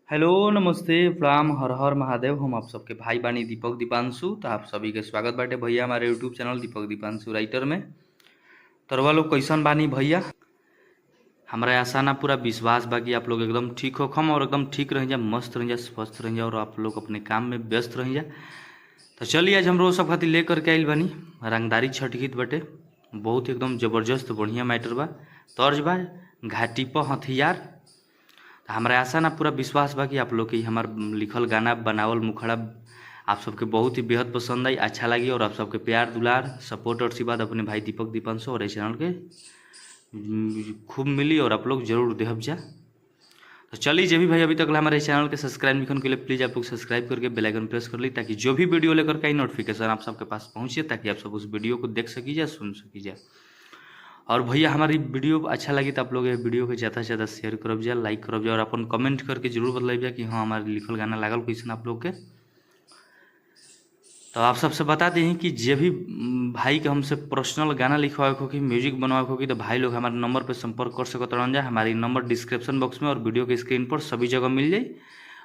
Hello नमस्ते प्रणाम हर हर महादेव। हम आप सबके भाई बानी दीपक दीपांशु। तो आप सभी के स्वागत बाटे भैया हमारे YouTube channel Deepak Deepanshu writer में। तरवा लोग कैसन बानी भैया? हमरा आशा ना पूरा विश्वास बा कि आप लोग एकदम ठीक हो खम और एकदम ठीक रह जा, मस्त रह जा, स्वस्थ रह जा और आप लोग अपने काम में व्यस्त रह जा। तो चलिए आज हम रोज सब खातिर लेकर के आइल बानी रंगदारी छठ गीत बाटे। बहुत एकदम जबरदस्त बढ़िया मैटर बा, तर्ज बा घाटी पर हथियार। तो हमरा आशा ना पूरा विश्वास बा कि आप लोग के हमार लिखल गाना बनावल मुखड़ा आप सबके बहुत ही बेहद पसंद आई, अच्छा लगी और आप सबके प्यार दुलार सपोर्ट और आशीर्वाद अपने भाई दीपक दीपांशु और इस चैनल के खूब मिली और आप लोग जरूर देहब जा। तो चलिए जो भी भाई अभी तक हमारे चैनल के सब्सक्राइब नहीं के लिए प्लीज़ आप लोग सब्सक्राइब करके बेल आइकन प्रेस कर ली ताकि जो भी वीडियो लेकर के आई नोटिफिकेशन आप सबके पास पहुँचे, ताकि आप सब उस वीडियो को देख सकी जा, सुन सकी जा। और भैया हमारी वीडियो अच्छा लगी तो आप लोग ये वीडियो के ज़्यादा से ज़्यादा शेयर करब जा, लाइक करब जा और अपन कमेंट करके जरूर बतलाइब जा कि हाँ हमारे लिखल गाना लागल कैसन आप लोग के। तो आप सबसे बता दी कि जे भी भाई के हमसे पर्सनल गाना लिखवावे के होखी, म्यूजिक बनवावे के होखी तो भाई लोग हमारे नंबर पर संपर्क कर सकत रहन जा। हमारी नंबर डिस्क्रिप्शन बॉक्स में और वीडियो के स्क्रीन पर सभी जगह मिल जाई।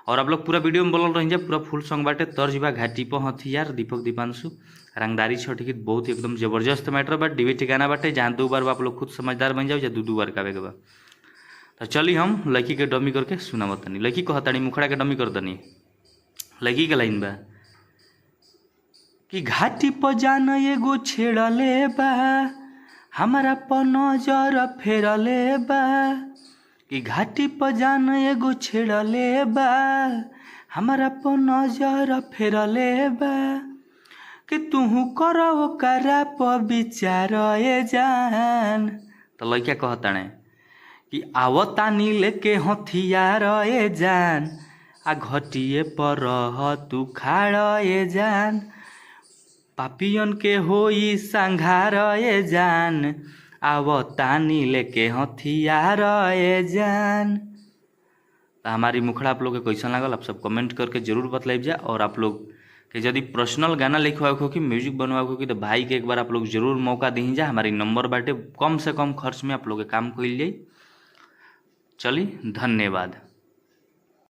और आप लोग पूरा वीडियो में बोलल रह जा, पूरा फुल सॉन्ग बाटे। तर्ज बा घाटी पर हथियार दीपक दीपांशु रंगदारी छठ गीत बहुत ही एकदम जबरदस्त मैटर बा, डिबेट गाना बाटे जहाँ दो बार आप लोग खुद समझदार बन जाओ या दू दू बार गावे के बा। तो चली हम लड़की के डमी करके सुनावत तनी। लड़की कहतानी मुखड़ा के डमी कर दनी, लड़की के लाइन बा कि घाटी पर जान एगो छेड़ले बा, हमरा पर नजर फेरले बा। कि घाटी पर जान एगो छेड़ले बा, हमरा पर नजर फेरले बा। कि तुहू कर ओकरा पर विचार ए जान। तो लड़का कहताने कि आवतानी लेके हथियार ए जान, आ घटिए पर रह तू खाड़ ए जान, पापियन के होई संघार ए जान, आवतानी लेके हथियार ए जान। तो हमारी मुखड़ा आप लोग के कैसन लागल आप सब कमेंट करके जरूर बतलाइब जा। और आप लोग के यदि पर्सनल गाना लिखवावे के होखी, म्यूजिक बनवावे के होखी तो भाई के एक बार आप लोग जरूर मौका दही जा। हमारी नंबर बाटे, कम से कम खर्च में आप लोग के काम कइल जाई। चली धन्यवाद।